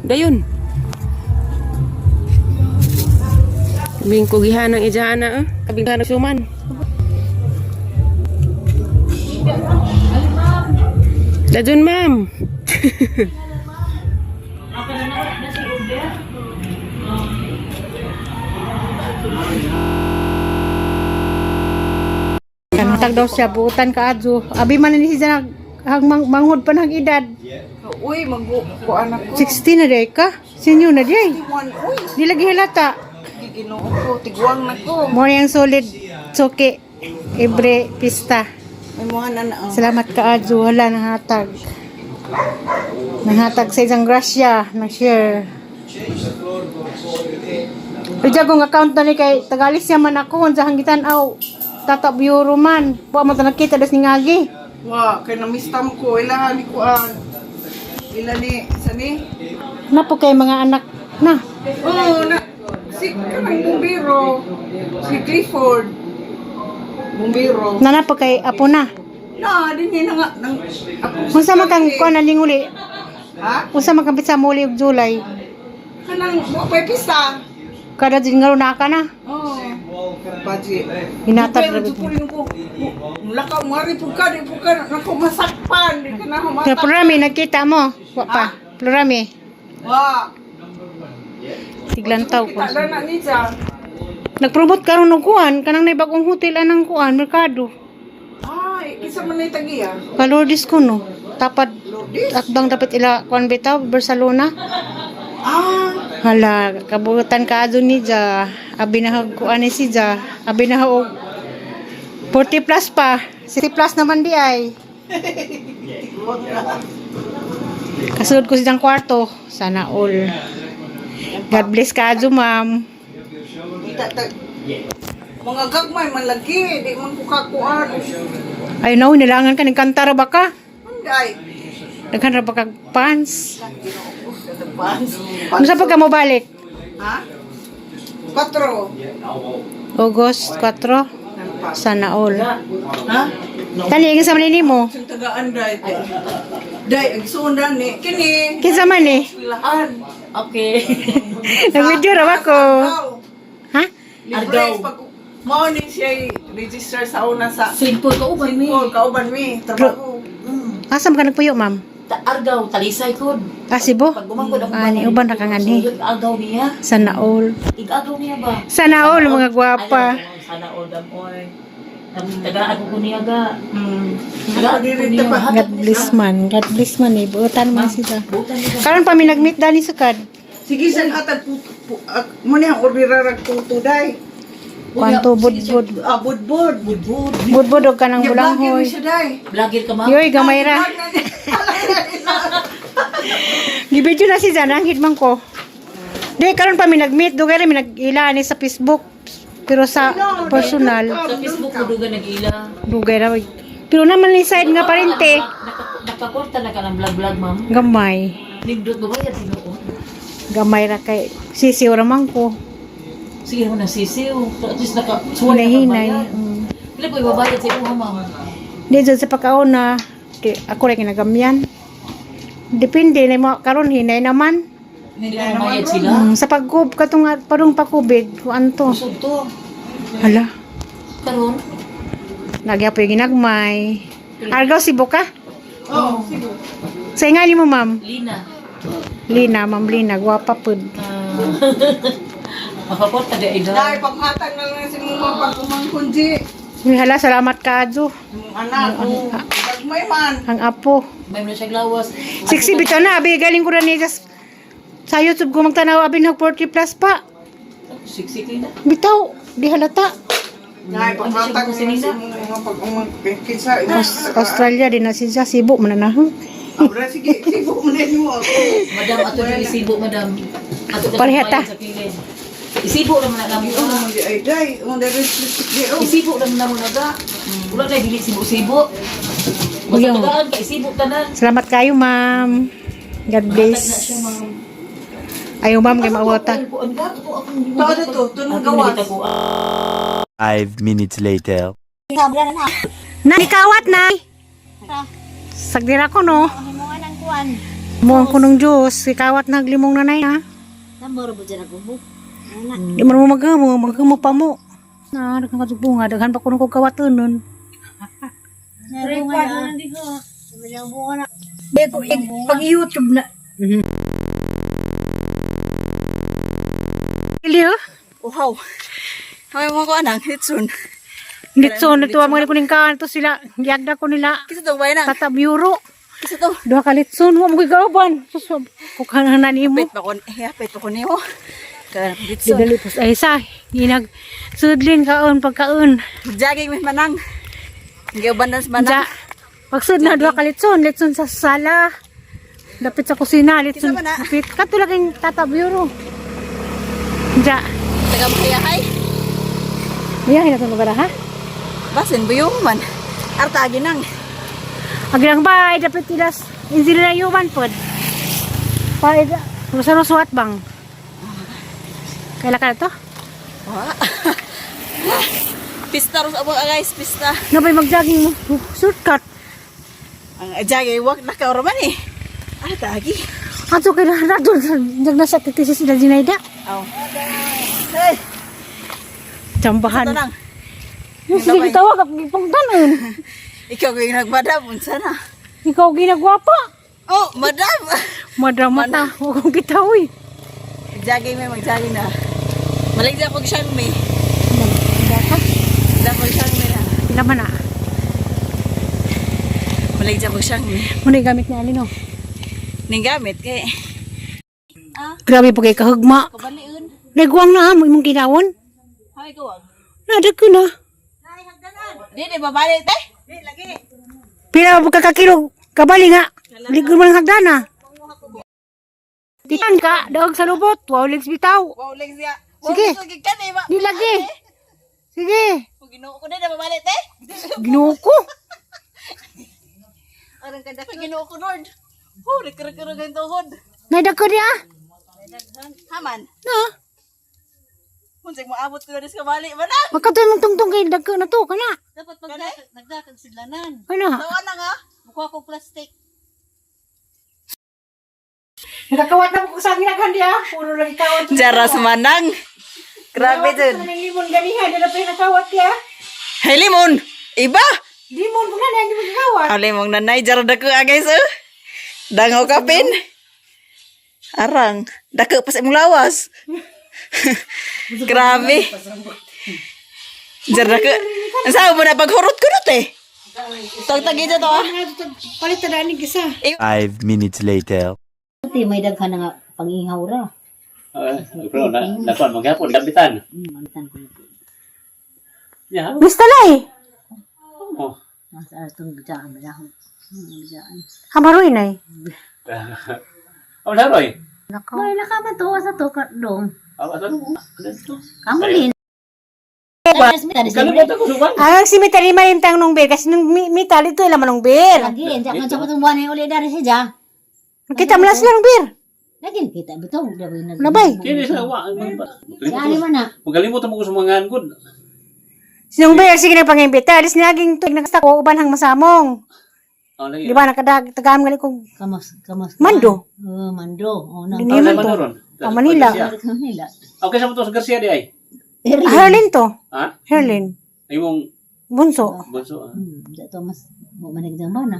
Dayon. Bing kugihan ang ijana ah. Kabing ang suman. Dayon, ma'am. Kanatag daw siya buutan ka adyo. Abi man ni siya nag hang manghod pa ng edad. Uy, mag-kuan ako. 16 na day ka. Senior na day. One, uy, Di lagi halata. Ginoo ko, tiguang na ko. Mo ang solid suki every pista. May mga na na. Salamat ka adyo, hala nanghatag. Nanghatag sa isang grasya, nang share. Pero kong account na ni kay Tagalis siya man ako unsa hanggitan aw Tata Bureau man. Wa man ta nakita das ni ngagi. Wa, kay namistam ko, ila ni kuan. Ila ni, sa ni? Napo kay mga anak na. Oh, na, si kanang bumbiro. Si Clifford. Bumbiro. Na napo kay apo na. Na, din ni na nga. Nang, ako, Unsa man kang kuan na linguli? Ha? Unsa man kang pitsa muli og July? Kanang, wa pa'y pista. Kada din nga na ka na. Oh. Baji. Hinatag Pero ra gud. ko ko. Mulakaw, mari po ka, di po ka, naku, masakpan, di ka na Pero humatak. plurami nakita mo. Wa pa. Plurami. Wa. Tiglan taw ko. Kita na ni siya. Nagpromote karon og kuan kanang nay bagong hotel anang kuan merkado. Ay, isa man na tagiya. Kalordis ko no. Tapad Lourdes. atbang dapat ila kuan bitaw Barcelona. Ah, Hala, kabutan ka adto ni ja. Abi na hag kuan ni si ja. Abi na og 40 plus pa. 60 plus naman di ay. Kasunod ko siyang kwarto. Sana all. God bless ka adto, ma'am. kita ta mga gagmay man lagi, di man ko kakuan. Ay no, nilangan ka nagkanta ra ba ka? Anday. Daghan ra ba kag pants? Pants. Unsa pa ka mo balik? Ha? Patro. August 4. Sana all. Ha? Tani kinsa man ni mo? Sing tagaan day. Day, ang suundan ni kini. Kinsa man ni? Ilahan. Okay. Nag-video ra ba ko? Argaw. Ha? Libre pag mao ni siya register sa una sa Simple ka uban mi. Simple kauban mi trabaho. Asa man ka nagpuyo, ma'am? Argaw talisay kod. Ah, Cebu? Pag gumangkod ako Ah, ni uban ra ka nganhi. Agaw niya. Sana all. Igagaw niya ba? Sana all mga gwapa. Ayaw, sana all damoy. Tagaan ko niya ga. Tagaan ko niya. God bless man. God bless man eh. Buotan man sila. Butan niya. Karon pa mi nag-meet dani sa kad. Sige san hatag puto mo ni ang ordera rag puto day. Kwanto budbud. Ah, budbud. Budbud. Budbud og kanang Nya, vlogger bulanghoy. ni siya day. Vlogger ka ma'am. Yoy gamay ra. Gibidyo na si Zan, ang hitman ko. Di karon pa mi nag-meet dugay ra mi nag-ila ni sa Facebook. Pero sa personal, Sa Facebook ko duga nag-ila. dugay ra. Pero naman ni side nga parente. Nakakorta na ka ng vlog-vlog ma'am. Gamay. Nindot mo ba yan tinuod? Gamay ra kay sisiw ra man ko. Sige mo na sisiw. At least naka suway na Hinay-hinay. kabayad. Pila ko ibabayad sa imo ma'am. Di dyan sa pagkauna, kay ako rin kinagamyan. Depende na mo karon hinay naman. Hindi na bayad sila. Sa pagkub katong parang pakubig kuan to. Usog to. Hala, Karon. nagya po yung ginagmay. Argaw Cebu ka? Oh, sige. Sa nga ni mo, ma'am? Lina. Lina, ma'am Lina, gwapa pud. Ah. Makakorta di ay Day paghatag na lang si mong mga pag-umangkon ji. Uy, hala, salamat ka, Adjo. Imong anak oh. Gagmay man. Ang apo. May mo na siya glawas. Sexy bitaw na, abi, galing ko na niya sa YouTube ko magtanaw, abi nag 40 plus pa. Sexy kayo na. Bitaw, di halata. Day paghatag na lang si mong mga pag-umangkon kinsa. Australia din na siya, Cebu man na. Abra sige, sibo mo na nimo ako. Madam, ato yung isibo, madam. Ato ka Parehata. bayad sa kilid. Isibo naman na namo. Oh, di ay day, oh day di oh. Isibo naman namo naga. Wala na dili sibo-sibo. Basta Uyaw. tagaan ka isibo tanan. Salamat kayo, ma'am. God Hatag na bless. siya, ma'am. Ayaw, ma'am, kay maawata. Tao na to, tunong gawas. 5 minutes later. Na, nikawat na. Sagdira ko, no? Mo ang kunong Diyos, ikawat naglimong nanay ha. Tambor mo dyan ako mo. Di man mo maghamo, maghamo pa mo. Na, daghan ka bunga, daghan pa kuno kog kawaton nun. Pag YouTube na. Ili oh. Wow. Hay mo ko anang hitsun. Litson ito ang mga kuning kaan to sila. Giyagda ko nila. Kisa tong bay nang. Tata Bureau. Kisa to. Duha ka litson, wa mo gigauban. Sus, kukhanan nimo. Pet pa ko, eh, pet pa ko nimo. Kaya hitsun. Dili pos ay sa ginag sudlin kaon pagkaon. Jogging may manang. Giuban sa manang. Ja. Pagsud na duha ka litson, litson sa sala. Dapit sa kusina, litson. Kinsa man na? Dapit kato laging Tata Bureau. Ja. Taga mahiyahay. Biyahe na to lugar ha. Basin buyong man. Arta ginang. Agilang bay dapit ilas inzili na yuman pod. Pa sa suwat bang. Kaila ka na to? Wa. Pista ros abo guys, pista. Nabay mag-jogging mo. Shortcut. Ang jogging walk na ka man eh. Arta agi. Ato kay na doon nasa titisis sila Zinaida. Aw. Hey, Tsambahan. ito nang. Yung sige tawag ako ipong tanon. Ikaw ko yung nagmadam, unsa na. Ikaw ginagwapa. Oh, madam. Madam mata, huwag kong kita uy. Jogging may mag-jogging na. Maligya ko siyang may. Dapat siyang may na. Pila man na. Maligya ko siyang may. Muna yung gamit ni Alino. Ning gamit kay. Grabe pa kay kahugma. Kabaliun. Nagwang na ha, mo imong kinawon. Hay gawag. Nadag ko na. Di di babalik te. Di lagi. Pila ba ka kakilo? Kabali nga. Ligod mo ng hagdana. Titan ka, daog sa lubot. Wow, legs bitaw. Wow legs ya. Sige. Wow, kan eh, Di lagi. Sige. Ginoo ko na babalik te. Ginoo ko. Arang kada ko Ginoo ko Lord. Oh, nagkara-kara ang tuhod. Naidag ko niya. Haman. Na. Unsay mo abot ko na sa kabali man na. Magkatoy mong tungtong kay dag ko na to kana. Dapat pag nagdakag sidlanan. Kana. Tawa na nga. Mukha ko plastic. Nakakawat na ko sa ginaghan diya. Puro lang kawat. Jaras manang. Grabe dun. Ang limon ganiha dala pa yung nakawat ya. Hey limon. Iba. Limon po na hindi mo gikawat. Ang limong nanay jara dako ah guys oh. Dangaw kapin. Arang, dako pa sa imong lawas. Grabe. Jara dako. Ang sabi mo na paghurot ko te. Tagtagi to ah. Palit na ni gisa. 5 minutes later. Puti may daghan na nga pangihaw ra. Pero na nakuan maghapon gambitan. Mantan ko. Ya. Basta lay. Oh. Nasa atong bidaan ba. Bidaan. Hamaroy nay. Oh, laroy. Nakaw. May nakaman to sa to ka dong. Awa sa Kamulin. Kalimutan ko suban. Ang si Mitali marintang nung bir kasi nung Mitali to ilan man nung bir. Lagi, hindi ako sa katong buwan uli dari siya. Kita mo lang sila nung bir. Lagi kita betul dah benar. Nabay. Kini sa wa. Si ali mana? Magkalimutan mo ko sa mga gud. Si nung bir sige na pangimbita. Alis niaging tuig nakasta ko uban hang masamong. Oh, lagi. Di ba nakadag tagam gali kog Kamas kamas. Mando. Oh, mando. Oh, nang. Dini man to. Oh, Ah, Manila. Manila. Okay sa mo to sa Garcia di ay. Herlin to. Ha? Herlin. Imong Bunso. bunso. Ah. Da to mas mo manig dang bana.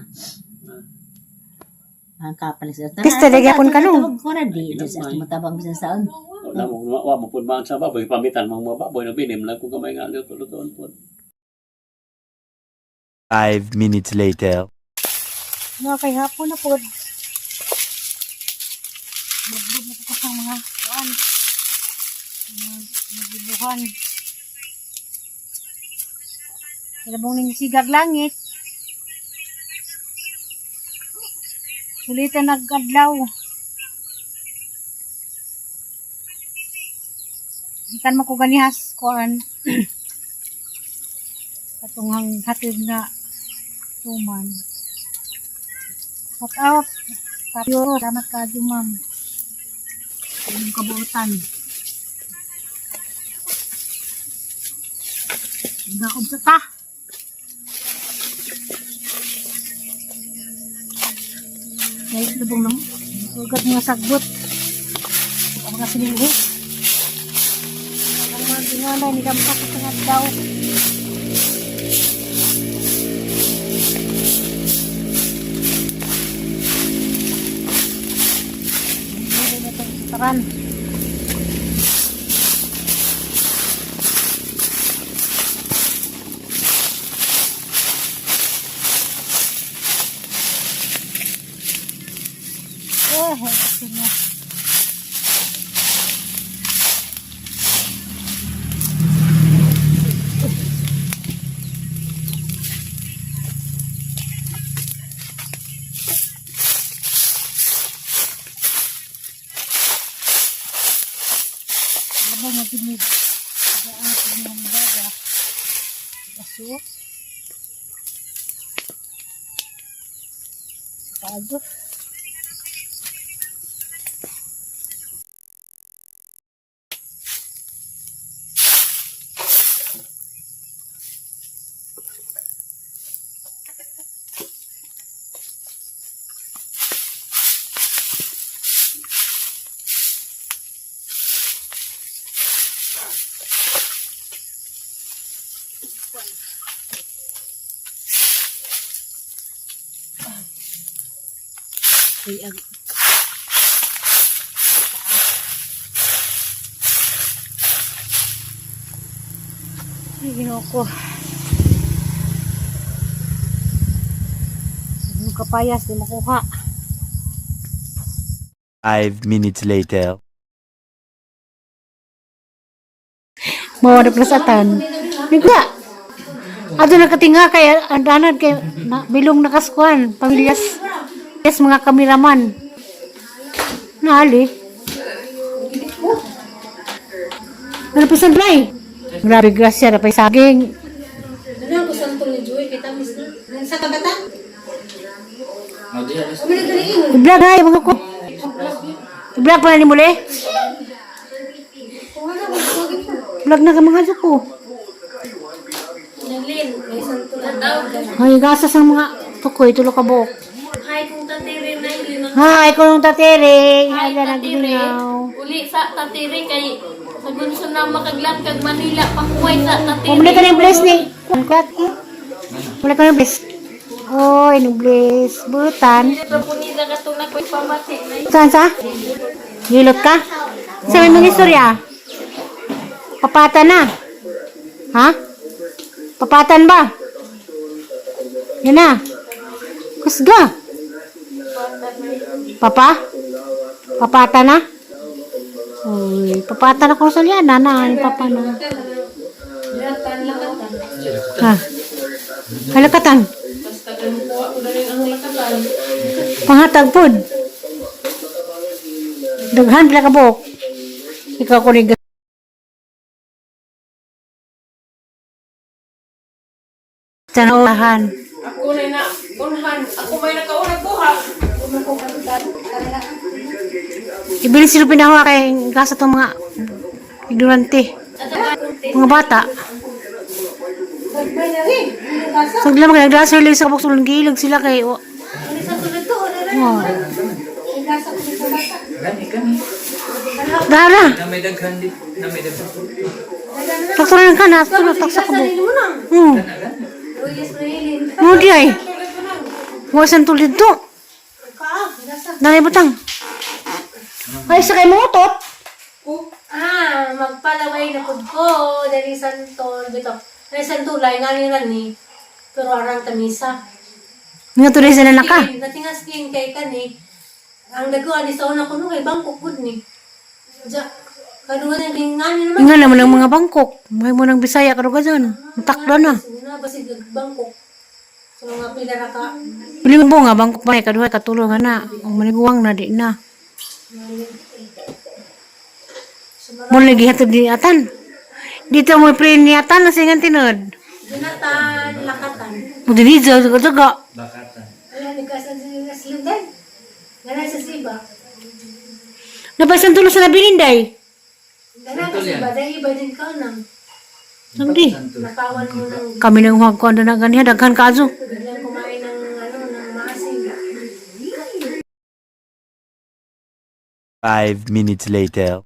Ang kapal sa Pista lagi akon kanong. Ko na di sa matabang bisan saon. Wala mo wa mo pud maan sa baboy pamitan mga mga baboy na binim lang kung gamay nga luto-lutoon pud. 5 minutes later. Mga kay hapon na pod. Naglub na ko sa mga kuan. Mga Nagibuhan. Ilabong ning sigag langit. Sulitan nagkadlaw. Ikan mo ko ganihas kuan. Katunghang hatid na tuman. Shout out. Tapio, salamat ka ma'am. Sa inyong kabuutan. Nakob sa ta. Guys, lubong ng Ugat mga sagbot. Ang mga sinilhi. Ang mga ginganay, nilampak sa nga daw. Hindi na itong sitaran. Oh, asin na. Ano maginig? Daan ko ng baga. Aso. Sa Uy, ag. Ay, ginoo ko. Yung kapayas, di makuha. 5 minutes later. Mawala plasatan. Nigla. Ato nakatinga kay andanan kay na, bilong nakaskuan, pamilyas. Yes, mga kameraman. Naali. Ano pa blay? Grabe grasya na pa saging. I-vlog ha, yung mga ko. I-vlog pa na ni muli. Vlog na ka mga ko. Ay, gasas ang mga tukoy, tulo ka buok. Hi kung tatire na yun. Hi, kung tatiri. Hi Ay, tatire. naglingaw. Uli sa tatire kay sa gunso na makaglat kag Manila pahuway sa tatire. Pumuli ka ng bless ni. Kat. Pumuli ka ng bless. Oy, nung bless. Butan. Ito po nila katong nakoy pamati na yun. Saan sa? Gilot ka? Sa may mga istorya? Papata na. Ha? Papatan ba? Yan na. Kusga. Papa? Papata na? Uy, papata na ko sa liyan. Nana, papa na. Ha? Halakatan. Pangatag pod. Daghan pila ka buok. Ikaw ko ni Tanawahan. Ako na na unhan, ako may nakaunang buha. Ibili sila pinahawa kay gasa tong mga ignorante. Mga bata. Sagla mga nagdasa sila sa kabok sulong gilog sila kay o. Oh. Dara. Taksuran ka na, tulog taksa ka mo. Mo di ay. Wasan tulid to. Dali butang. Ay, sa kay mo utot. Ah, magpalaway na pud ko dali santol bitaw. Dali santulay nga ni ni. Pero arang tamisa. Nga tuloy sila na ka. Natingas king kay kani. Ang daguan ni sa una kuno kay Bangkok pud ni. Ja, kadugan ang nga ni naman. Nga naman ang mga Bangkok. May mo ng Bisaya karuga dyan. Matakdo na. Una basig Bangkok. Sa mga pila ra ka. Pili mo nga Bangkok pa kaduhay katulong na. Ang maniguang na di na. Mo lagi hatod di atan. Dito mo pre ni atan na singan tinod. Jonathan Lakatan. Mo dili jaga jaga. Ala nagkasan sa Sludan. Gana sa Siba. Napasan tulo sa nabilinday. Gana ka Siba, dahil iba din ka nang. Samdi. Nakawan mo ng Kami nang huwag ko na ganiha daghan kaazo. biglang kumain ng ano ng maasim. 5 minutes later.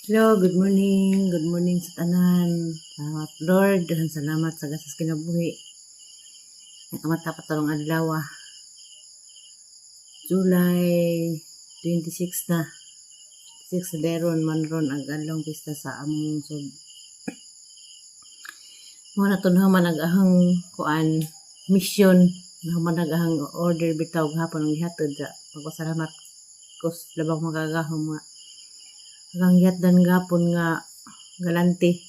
Hello, good morning. Good morning sa tanan. Salamat Lord. Salamat sa gasas kinabuhi. Nakamata pa tarong adlaw. July 26 na. 6 deron man ron ang adlong pista sa among lungsod. Mo na to man ang kuan mission nahuman nag-ahang order bitaw gahapon ang gihatod sa pagpasalamat ko sa labang magagahom nga hanggang gihatdan gapon nga galante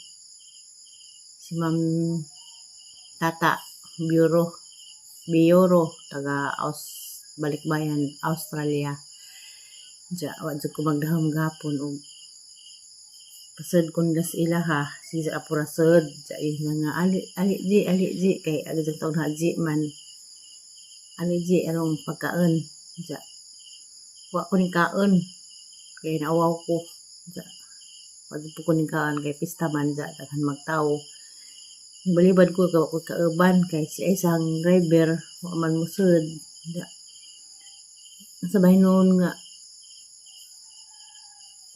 si Ma'am Tata Bureau Bioro taga Aus Balikbayan Australia. Ja wa jud ko magdahom gahapon og pasad ko nila sa ila ha si sa apura sud ja ila nga ali ali ji ali ji kay aga jud taon ha ji man ali ji arong pagkaon. Ja wa ko ning kaon kay naawaw ko. Ja wa jud ko ning kaon kay pista man ja daghan magtawo. Balibad ko kay wa ko kauban kay si isang driver wa man mosud. Ja sa bahin nga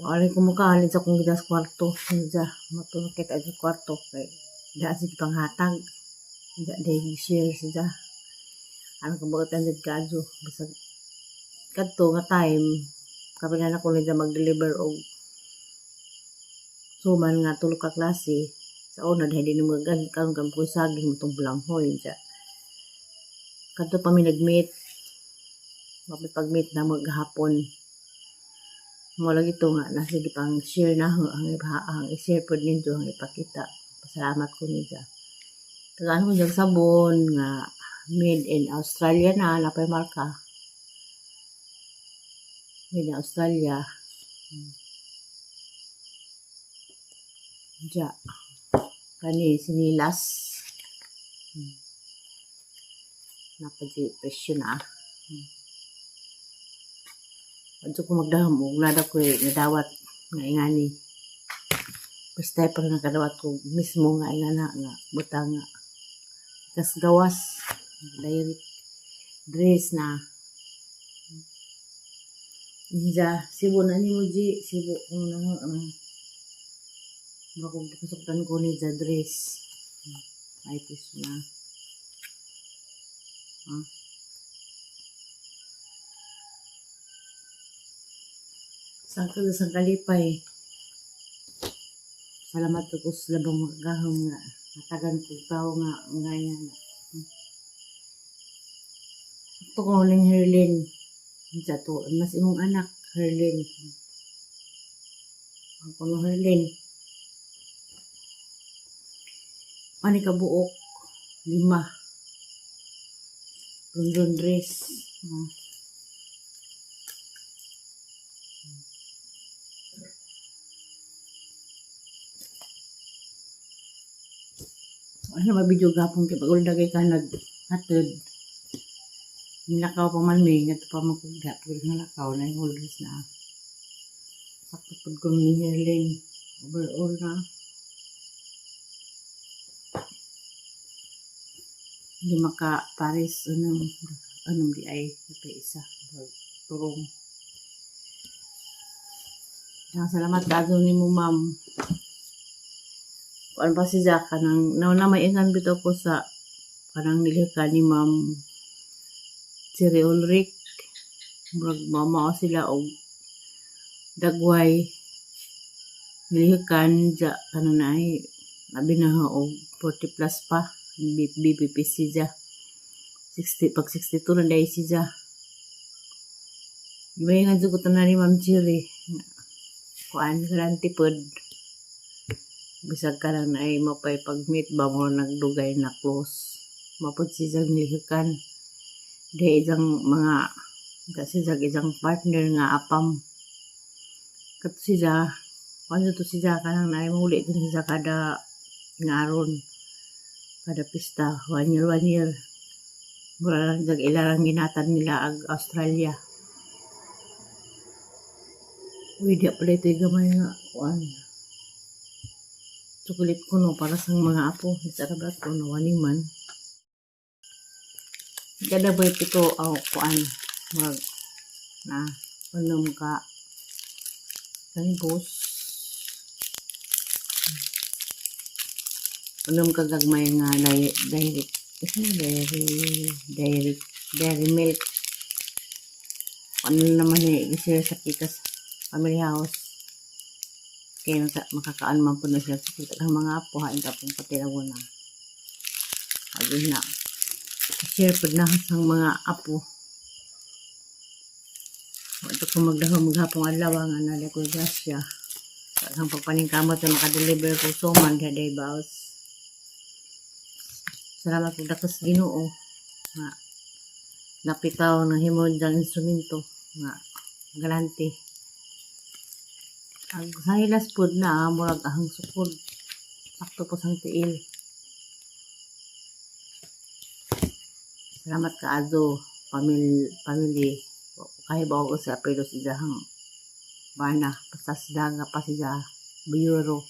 wala ko mukahalin sa akong gidas kwarto. Ja matulog kita sa kwarto kay da si panghatag. Ja dahil share siya ano kung bakit ang kadyo basta kadto nga time kapag na ko nila mag-deliver og suman nga tulo ka klase sa una dahil di mo gan karon kan ko saging mutong bulanghoy. Ja kadto pa mi nag-meet, mapipag-meet na maghapon mo lagi to nga nasa pang share na ho ang iba ang i-share pod ninyo ang ipakita. Pasalamat ko niya. Tagaan ko diyang sabon nga made in Australia na napay marka made in Australia. Ja kani sinilas. Napadi presyo na. Adto ko magdahom og nada ko nadawat nga ingani. First time pa nakadawat ko mismo nga ingana nga butang nga kas gawas direct dress na. Inja sibo na nimo ji sibo ko na nga ang bakong pasuktan ko ni ja dress. Ay presyo na. Ah. Sangkal sa kalipay. Salamat ko sa labang magahom nga natagan ko tao nga nga yan. Ito ko huling Herlin. Sa to, mas imong anak, Herlin. Ang kuno Herlin. Ani ka buok? 5. London dress. Ah. Ano mabidyo gapon kay pag dagay ka nag hatod. Nilakaw pa man mi ngadto pa man kog da pag nalakaw na yung dress na. Sakto pud ko ni Herlin. Overall na. Hindi maka Paris anong anong di ay napay isa turong. Daghang salamat kaadto nimo ma'am. Kuan pa si Jack kanang nauna may ingan bitaw ko sa kanang nilika ni ma'am Siri Ulrich. Murag mamao sila og dagway nilihikan ja kanang naay abi na og 40 plus pa BPP siya 60 pag 62 na dahil siya. Iba nga jud ko tanan ni Ma'am Chiri kuan garanti pod bisag karang naay mapay pag-meet ba mo nagdugay na close mapod siya nilihikan dahil isang mga kasi sa isang partner nga apam kato siya kuan to siya kanang naay muli din siya kada ngaron kada pista 1 year 1 year mura lang jag ilarang ginatan nila ag Australia. Uy, di pala ito gamay nga kuan chocolate ko no para sa mga apo sa rabat ko no wani man. Kada boy pito aw kuan mag na unom ka kanibos. Unom ka gagmay nga dairy dairy dairy dairy milk. Ano naman eh, sila sa Pikas Family House. Kaya makakaan man po na sila sa kita ng mga apo, hain ka pong patilaw na. Pag na. Share po na sa mga apo. Ito ko magdahom maghapong adlaw nga na ko grasya. Ang pagpaningkamot na makadeliver ko suman diha day baos. Salamat po dakos Ginoo nga napitaw ng himod ang instrumento nga galante. Ang sahilas pod na murag ahang sukod. Sakto po sang tiil. Salamat kaado family. Kahibaw ko sa pero si Jahang bana basta sila nga pa sila bureau.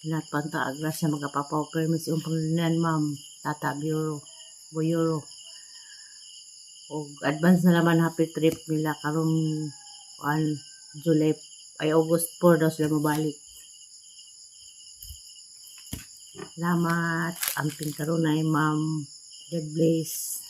Lahat panta agrasya magapapaw permits yung panglinan ma'am tata bureau bureau. Og advance na naman happy trip nila karong kuan July ay August 4 daw sila mabalik. Salamat. Amping karunay, ma'am. God bless.